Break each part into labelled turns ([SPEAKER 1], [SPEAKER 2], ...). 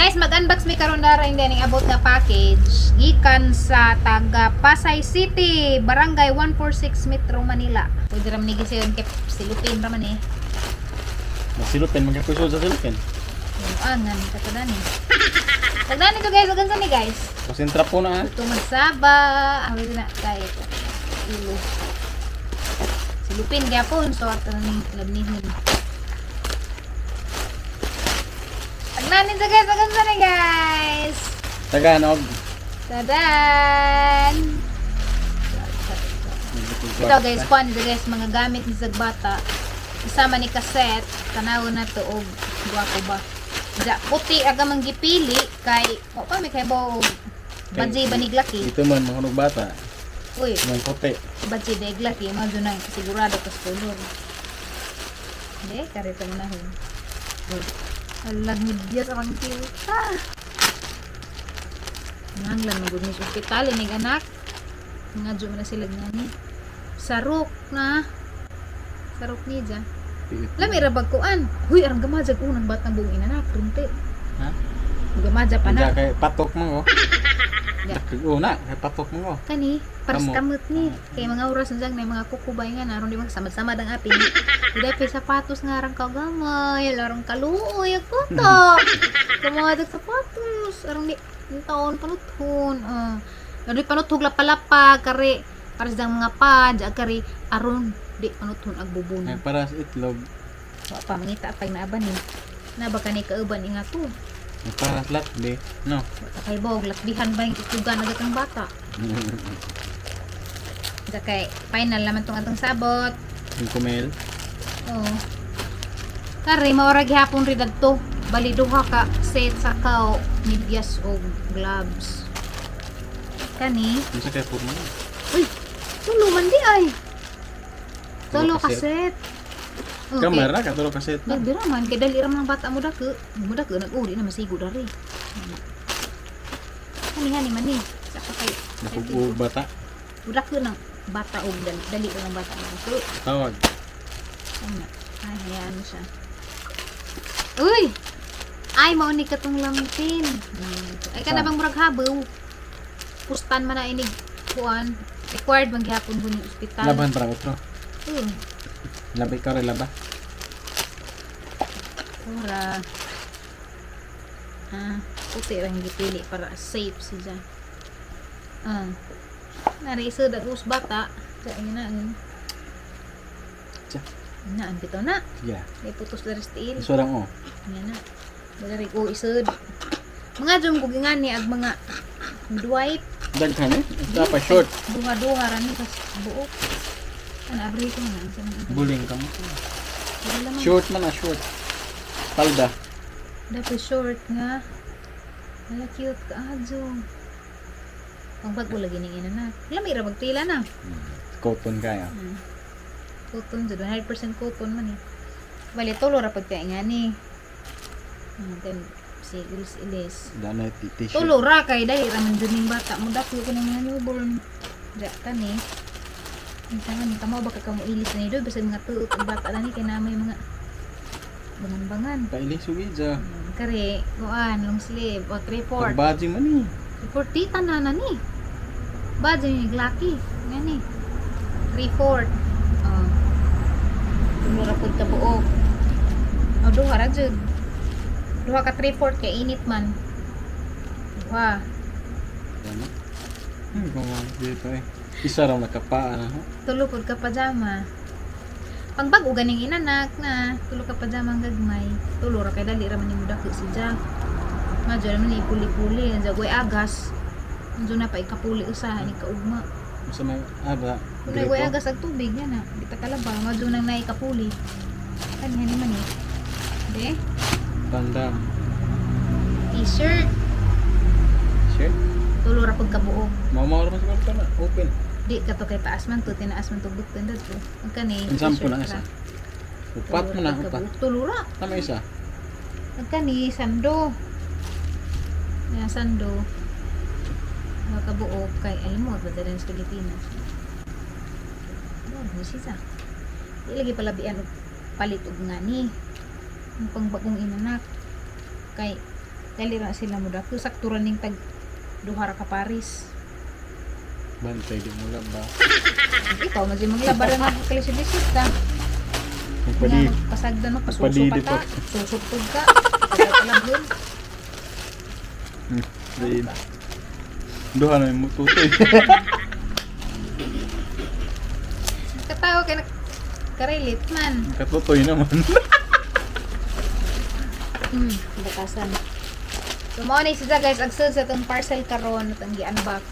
[SPEAKER 1] Guys, mag-unbox mi karon dara hindi ning abot nga package gikan sa taga Pasay City, Barangay 146, Metro Manila. Pwede ra man ni gisayon kay silupin ra man eh.
[SPEAKER 2] Masilupin, magkakusod sa silupin.
[SPEAKER 1] Angan katadani. Tagdani to, guys, ugan ni, guys.
[SPEAKER 2] Konsentra po na ah.
[SPEAKER 1] Ito magsaba, awit na kay ilo. Silupin gyapon so ato ning labnihon. Tagnanin to, guys, ugan ni, guys.
[SPEAKER 2] Taganog.
[SPEAKER 1] Tadan! Ito, guys, kuan ito, guys, mga gamit ni Zagbata. Kasama ni cassette, tanaw na to og guwapo ba. Ja, puti aga man gipili kay o pa may kay bo badji ba ni Glaki.
[SPEAKER 2] Ito man, mga hunog bata.
[SPEAKER 1] Uy,
[SPEAKER 2] Mga puti.
[SPEAKER 1] badji ba Glaki, mo jud na sigurado kas color. Hindi, karito na ho. Alag ni Diyos ang cute. Ah. Nanglan magud ni sa ospital inig anak. Nga man na sila nga ni. Sarok na. Sarok ni dya. Lami ra bag kuan. Huy, arang gamajag unang batang buong inanak runti.
[SPEAKER 2] Ha?
[SPEAKER 1] Gamaja pa
[SPEAKER 2] Diya
[SPEAKER 1] na.
[SPEAKER 2] kay patok mo oh.
[SPEAKER 1] Ya.
[SPEAKER 2] Una, kay patok mo oh.
[SPEAKER 1] Kani, paras
[SPEAKER 2] Kamo.
[SPEAKER 1] kamot ni. Kay mga oras na na mga kukubay nga naron di mga samad-samad ang apin. Hindi pa sapatos nga arang kagamay, larang kaluoy ag bata. Kamuha sapatos, arang di ang taon panuthon. Ah. Aron di panuthog lapalapa kare paras dang mga pad kare aron di panuthon ag bubon.
[SPEAKER 2] Kay para sa itlog.
[SPEAKER 1] Wa pa mangita pag naaban ni. Na ba kani kauban inga to.
[SPEAKER 2] Kay para sa latbe. No.
[SPEAKER 1] Wa ta kay bog lakbihan ba yung itugan agad ang bata. Sa kay final naman tong atong sabot.
[SPEAKER 2] Yung kumel.
[SPEAKER 1] Oo. Kare, maura gihapon rin to. Bali duha ka set sa kao medyas og gloves. Kani,
[SPEAKER 2] Yung sa kay purma.
[SPEAKER 1] Uy, tulo man di ay. Tulo
[SPEAKER 2] Tulo
[SPEAKER 1] ka
[SPEAKER 2] ka
[SPEAKER 1] set. Okay.
[SPEAKER 2] Kamera ka tulo kaset na.
[SPEAKER 1] Nagdira man kay dali ra man ang bata mo dako. Mo dako nag-uli na masigo dari. Hani hani man ni. Sa pa kay
[SPEAKER 2] Nakug bata.
[SPEAKER 1] Dako ng bata og dali, dali ra ng bata mo dako.
[SPEAKER 2] Tawag.
[SPEAKER 1] Ano? Ay, hayaan mo siya. Uy! Ay, mauni ka tong lampin. Ay, ka na bang murag habaw? Pustan man na inig kuan. Required man gihapon ko ng ospital.
[SPEAKER 2] Laban para otro.
[SPEAKER 1] Oo.
[SPEAKER 2] Labi ka rin laba.
[SPEAKER 1] Ora. Ah, puti lang gipili para safe siya. Ah. Nari isa dag us bata. Sa ina.
[SPEAKER 2] Tsa.
[SPEAKER 1] Na, ang bitaw na.
[SPEAKER 2] Sige.
[SPEAKER 1] May putos na rin tiil.
[SPEAKER 2] Iso lang oh.
[SPEAKER 1] Yan na. Dali ko isod. Mga jom ko gingani ag mga midwife.
[SPEAKER 2] Daghan eh. Ito pa short.
[SPEAKER 1] Duha-duha ra ni kas buok. Ana abri ko na sa mga.
[SPEAKER 2] Buling ka mo.
[SPEAKER 1] Wala man.
[SPEAKER 2] Short man ah, short. Palda.
[SPEAKER 1] Dapat short nga. Wala cute ka adyo. Pang bago lagi ning ina na. Lami ra magtila na.
[SPEAKER 2] Cotton kaya.
[SPEAKER 1] Cotton jud, 100% cotton man eh. Bali tulo ra pud kay ngani. Then si Ilis Ilis.
[SPEAKER 2] Dana t-shirt.
[SPEAKER 1] Tulo ra kay dali ra man jud ning bata mo dako ko ng mga newborn. Diya kani. Ang tanga ni kamo baka kamo ilis na ni do bisag mga tuot ang bata na ni kay na may mga bangan-bangan.
[SPEAKER 2] Pailis sugi dya.
[SPEAKER 1] Kare, kuan, long sleeve o 3/4.
[SPEAKER 2] Pagbadji man eh.
[SPEAKER 1] 3/4 tita na na ni. Badyo ni Glaki. Nga ni. 3/4. Oh. Tulo ra pud ka buok. O duha ra jud. Duha ka 3/4 kay init man. Duha.
[SPEAKER 2] Ano? Kung dito eh. Isa raw nakapaa na ho.
[SPEAKER 1] Tulo pud ka pajama. Pang bag-o ganing inanak na tulo ka pajama ang gagmay. Tulo ra kay dali ra man nimo dako si Jack. Madyo ra man ni puli-puli ang jagoy agas. Anjo na pa ikapuli usaha ni kaugma.
[SPEAKER 2] Sa may aba.
[SPEAKER 1] Kung nagway agas ag tubig yan na, di ta kalaba, madyo nang naikapuli. Kani hani man eh. De,
[SPEAKER 2] Tandam.
[SPEAKER 1] T-shirt,
[SPEAKER 2] Shirt.
[SPEAKER 1] Tulo ra pud kabuok.
[SPEAKER 2] Mamaw ra man siguro to na. Open.
[SPEAKER 1] Di ka to kay taas man to, tinaas man to button dadto. Ang kani
[SPEAKER 2] Ang sampo
[SPEAKER 1] t-shirt
[SPEAKER 2] na
[SPEAKER 1] ra.
[SPEAKER 2] isa. Upat
[SPEAKER 1] Tulo
[SPEAKER 2] mo
[SPEAKER 1] ra
[SPEAKER 2] na
[SPEAKER 1] pud
[SPEAKER 2] upat.
[SPEAKER 1] kabuok. Tulo ra.
[SPEAKER 2] Tama isa.
[SPEAKER 1] Ang kani sando. Ya sando. Mga kabuok kay alam mo ba sa Pilipinas. Mo siya. Di lagi palabian og palit og ngani. Ang pangbagong inanak kay Dali ra sila mo dako sakto ra ning tag duha ra ka paris.
[SPEAKER 2] Bantay di mo laba.
[SPEAKER 1] Ikaw man si maglaba ra na kalisod-lisod ta.
[SPEAKER 2] Magpadi.
[SPEAKER 1] Nga magpasagdan mo pasuso
[SPEAKER 2] Magpadidi
[SPEAKER 1] pa ta.
[SPEAKER 2] pa.
[SPEAKER 1] Susuptog ka. Pagkakalabon.
[SPEAKER 2] Diin. Duha na yung tutoy.
[SPEAKER 1] Katawa kay karelate man.
[SPEAKER 2] Katutoy naman.
[SPEAKER 1] Bakasan. So mao ni siya guys, ang sud sa itong parcel karon atong gi-unbox.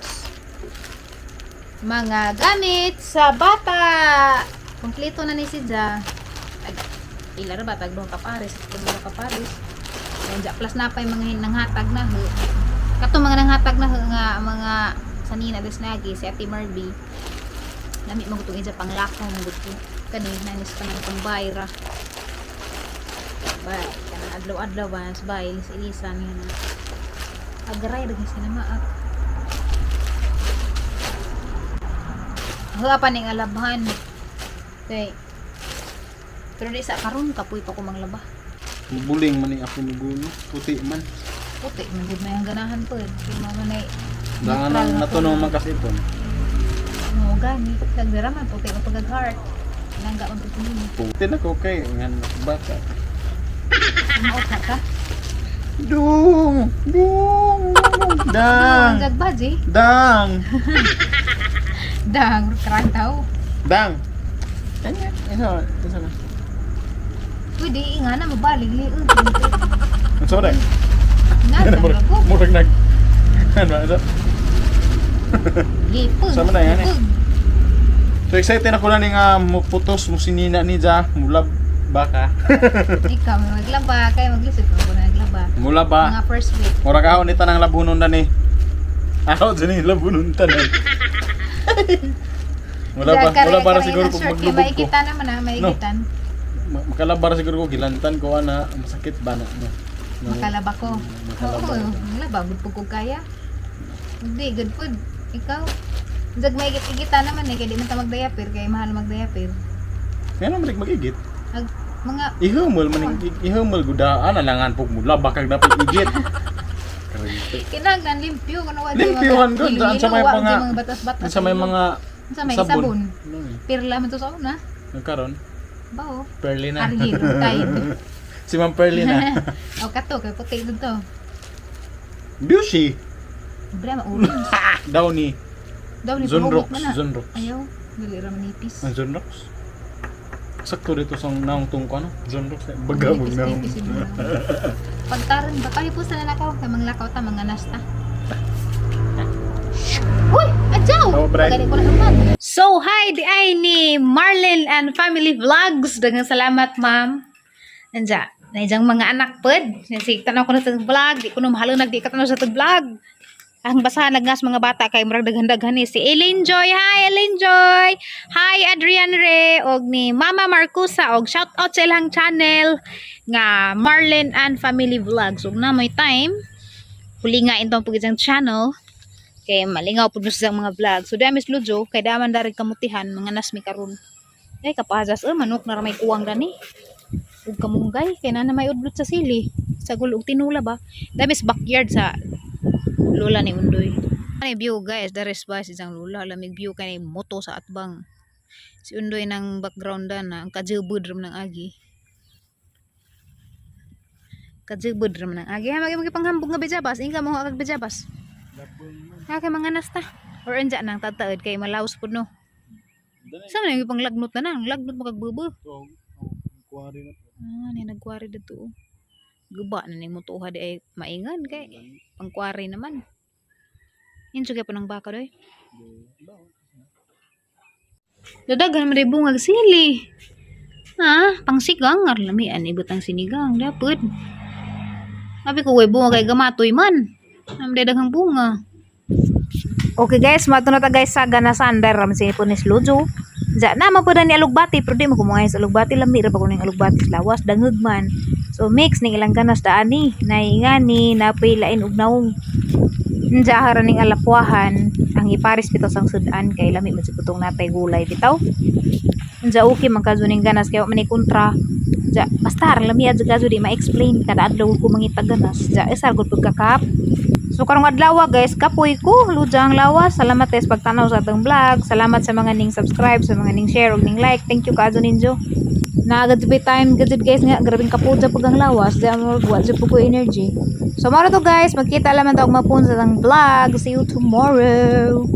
[SPEAKER 1] Mga gamit sa bata. Kompleto na ni siya. Tag pila ra ba tag duha ka pares, tag duha ka pares. Ayan, dya, plus na pa yung mga nanghatag na ho. Katong mga nanghatag na ho nga mga sanina des nagi si Ate Marby. Lami mo gutong ija panglakaw mo gusto. Kani nanis pa ng pangbayra. Bay, kanang adlaw-adlaw ba sa bay, ilis-ilisan yun na. Agaray daghan sinamaak. Huwa pa ning alabhan. Kay pero di sa karon kapoy pa ko manglaba.
[SPEAKER 2] Mubuling man ni ako mugulo. Puti man.
[SPEAKER 1] Puti man gud may ang ganahan po. Kay mama nay
[SPEAKER 2] Dangan ang natunaw man kasi ito.
[SPEAKER 1] mo gani kag dara man puti man pagag heart. Nangga man pud nimo.
[SPEAKER 2] Puti na ko kay ngan bata.
[SPEAKER 1] Maot na ka.
[SPEAKER 2] Dung! Dung! Dang!
[SPEAKER 1] Ang gagbaji.
[SPEAKER 2] Dang!
[SPEAKER 1] Dang karang tao.
[SPEAKER 2] Dang! Ano? Isa, isa na.
[SPEAKER 1] Pwede nga na mabalig liud.
[SPEAKER 2] Ang sorry.
[SPEAKER 1] Nga dang ko.
[SPEAKER 2] Murag nag... Ano ba? Isa?
[SPEAKER 1] Lipog.
[SPEAKER 2] Sama na yan eh.
[SPEAKER 1] Lipog.
[SPEAKER 2] So excited ako na ni nga muputos mo sinina ni Ja. Mula baka.
[SPEAKER 1] Ikaw may maglaba kay maglisod ko ko naglaba.
[SPEAKER 2] Mula ba?
[SPEAKER 1] Mga first week.
[SPEAKER 2] Murag ako ni tanang labunon na ni. Ako dyan ni labunon tanan. Mula ba? Mula para siguro kung maglubog ko.
[SPEAKER 1] Maikitan naman ah, maikitan.
[SPEAKER 2] Makalaba ra siguro ko gilantan ko ana masakit ba na no. No.
[SPEAKER 1] Makalaba ko.
[SPEAKER 2] Makalaba.
[SPEAKER 1] Oo, maglaba gud pud ko kaya. Hindi good food. Ikaw. Jag maigit-igitan naman eh kay di man ta magdiaper kay mahal magdiaper.
[SPEAKER 2] Ngano man magigit?
[SPEAKER 1] Ag mga
[SPEAKER 2] Ihumol man ihumol gudaan alangan pug mula bakag dapat igit. Karite.
[SPEAKER 1] kinahanglan limpyo kuno wa
[SPEAKER 2] Limpyuhan gud, daan sa may mga-
[SPEAKER 1] mga batas-batas.
[SPEAKER 2] Sa may mga
[SPEAKER 1] sa may sabon.
[SPEAKER 2] Ano eh?
[SPEAKER 1] Pirla man to sa una.
[SPEAKER 2] Nagkaron?
[SPEAKER 1] Bao.
[SPEAKER 2] Perly na.
[SPEAKER 1] Ariel, Tide.
[SPEAKER 2] Si Ma'am Perly na.
[SPEAKER 1] O kato kay puti dito.
[SPEAKER 2] Bushy.
[SPEAKER 1] Bre ma-orange.
[SPEAKER 2] Downy.
[SPEAKER 1] Daw ni
[SPEAKER 2] Zonrox.
[SPEAKER 1] pahubot man na.
[SPEAKER 2] Zonrox.
[SPEAKER 1] Ayaw, dili ra manipis.
[SPEAKER 2] Ang Zonrox? Sakto dito sa naong tungko ano? Zonrox. Baga mo naong.
[SPEAKER 1] Nipis-nipis yung mga. Pagtaran ba kayo po sa nanakaw kay manglakaw ta mga nasta. Uy, adyaw.
[SPEAKER 2] Oh, Brad.
[SPEAKER 1] Pagani ko na naman. So, hi di ay ni Marlene and Family Vlogs. Daghang salamat, ma'am. Nanja, naijang mga anak pod. Sig tanaw ko na sa vlog, di ko na mahalunag di ka tanaw sa tag vlog. Ang basahan nagnas mga bata kay murag daghan-daghan ni si Elaine Joy. Hi Elaine Joy. Hi Adrian Re og ni Mama Marcusa og shout out sa ilang channel nga Marlene and Family Vlogs. Ug na may time huli nga intong pug isang channel kay malingaw pud sa mga vlog. So dami Lujo kay daman dari kamutihan mga nasmi karon. Ay kapazas manok na ra may kuwang gani. Ug kamunggay kay na may udlot sa sili. Sa gulo og tinula ba. Dami sa backyard sa lola ni Undoy. Ano view guys, there is ba si isang lola lamig view kay moto sa atbang. Si Undoy ng background na ang kajubod ram ng agi. Kajubod ram ng agi. Ha magi panghambog nga bijabas, ingka mo kag bijabas. Ha kay mga nasta. Or anja nang tataod kay malaos pud no. Sa man yung panglagnot na nang, lagnot mo kag bubo. Ah, ni nagkwari dito. Oh. Guba na ning motoha di ay maingan kay pangkwari naman. Inso kay panang baka doy. Dadagan man day bungag sili. Ah, pangsigang ar lamian ibutang sinigang dapat. Sabi ko, way bunga kay gamatoy man. Am day daghang bunga. Okay guys, mato na ta guys sa ganasan dar ram si po ni Slujo. Ja na man pud ni alugbati pero di mo kumangay sa alugbati lami ra ba kuning alugbati sa lawas dangog man. So mix ning ilang ganas daan ni naingani napay lain og naong. Nja hara ning alapwahan ang iparis bitaw sang sudan kay lami man jud putong natay gulay bitaw. Unsa, okay man kazo ning ganas kay wa man ni kontra. Ja, basta arang lamia jud kazo, di ma-explain. Kada adlaw ko mangita ganas. Ja, isar gud pagkakap. So karong adlaw, guys, kapoy ko, ludya ang lawas. Salamat, guys, pagtanaw sa atong vlog. Salamat sa mga ning subscribe, sa mga ning share ug ning like. Thank you kaayo ninyo. Naagad jud time gud, guys, nga grabing kapudya pag ang lawas. Di mo wa jud ko energy. So mao to, guys, magkita laman ta og mapun sa atong vlog. See you tomorrow.